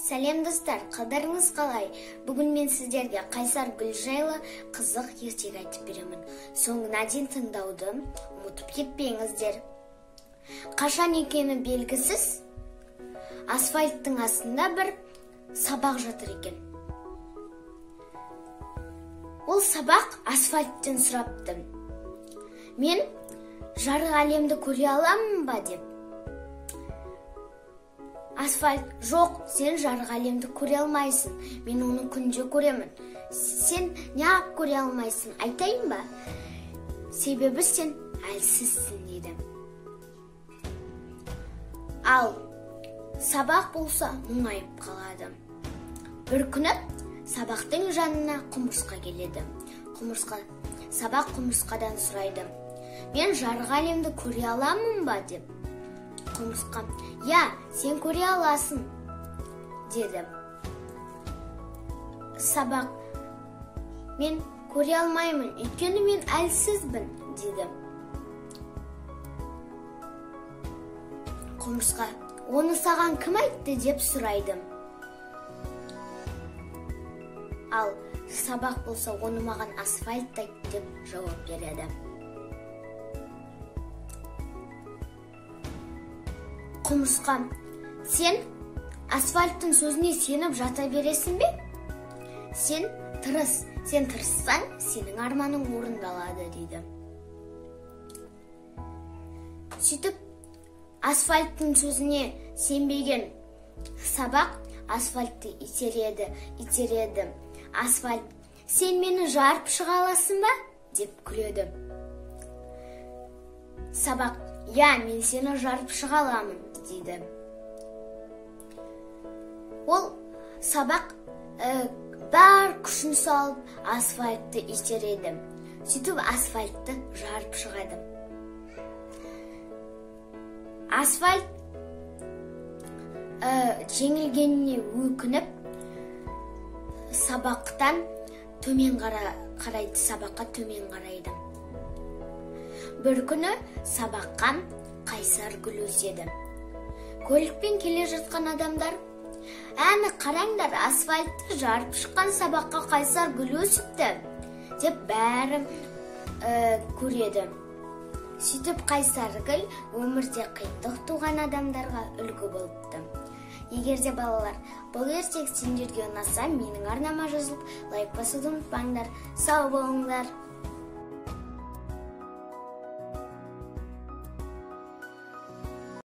Сәлем достар, қалдарыңыз қалай? Бүгін мен сіздерге Қайсар гүл жайлы қызық ертегі айтып беремін. Соңына дейін тыңдауды ұмытып кетпеңіздер. Қашан екені белгісіз, асфальттың астында бір сабақ жатыр екен. Ол сабақ асфальттен сұрапты. Мен жарық әлемді көре аламын ба деп. Асфальт, жоқ, сен жарық әлемді көре алмайсың. Мен оны күнде көремін. Сен неғып көре алмайсың, айтайын ба? Себебі сен әлсізсің, дейді. Ал сабақ болса мұңайып қалады. Бір күні сабақтың жанына құмырсқа келеді. Құмырсқа, сабақ құмырсқадан сұрайды. Мен жарық әлемді көре аламын ба деп. Құмырсқа, я, сен көре аласың, деді. Сабақ, мен көре алмаймын, өйткені мен әлсізбін, деді. Құмырсқа, оны саған кім айтты деп сұрайды. Ал сабақ болса, оны маған асфальт айтты деп жауап береді. Құмырсқа, сен асфальттың сөзіне сеніп жата бересің бе? Сен тырыс, сен тырыссаң, сенің арманың орындалады, дейді. Сөйтіп, асфальттың сөзіне сенбеген сабақ асфальтты итереді, итереді. Асфальт, сен мені жарып шыға аласың ба? Деп күледі. Сабақ, я, мен сені жарып шыға аламын, дейді. Ол сабақ бар күшін салып асфальтты итереді. Сөйтіп асфальтты жарып шығады. Асфальт жеңілгеніне өкініп, сабақтан төмен қарайды, сабаққа төмен қарайды. Бір күні сабаққа қайсар гүл өседі. Көлікпен келе жатқан адамдар, әні қараңдар, асфальтты жарып шыққан сабаққа қайсар гүл өсіпті, деп бәрі көреді. Сөйтіп қайсар гүл өмірде қиындық туған адамдарға үлгі болыпты. Егер де балалар, бұл ертегі сендерге ұнаса, менің арнама жазылып, лайк басуды ұмытпаңдар. Сау болыңдар.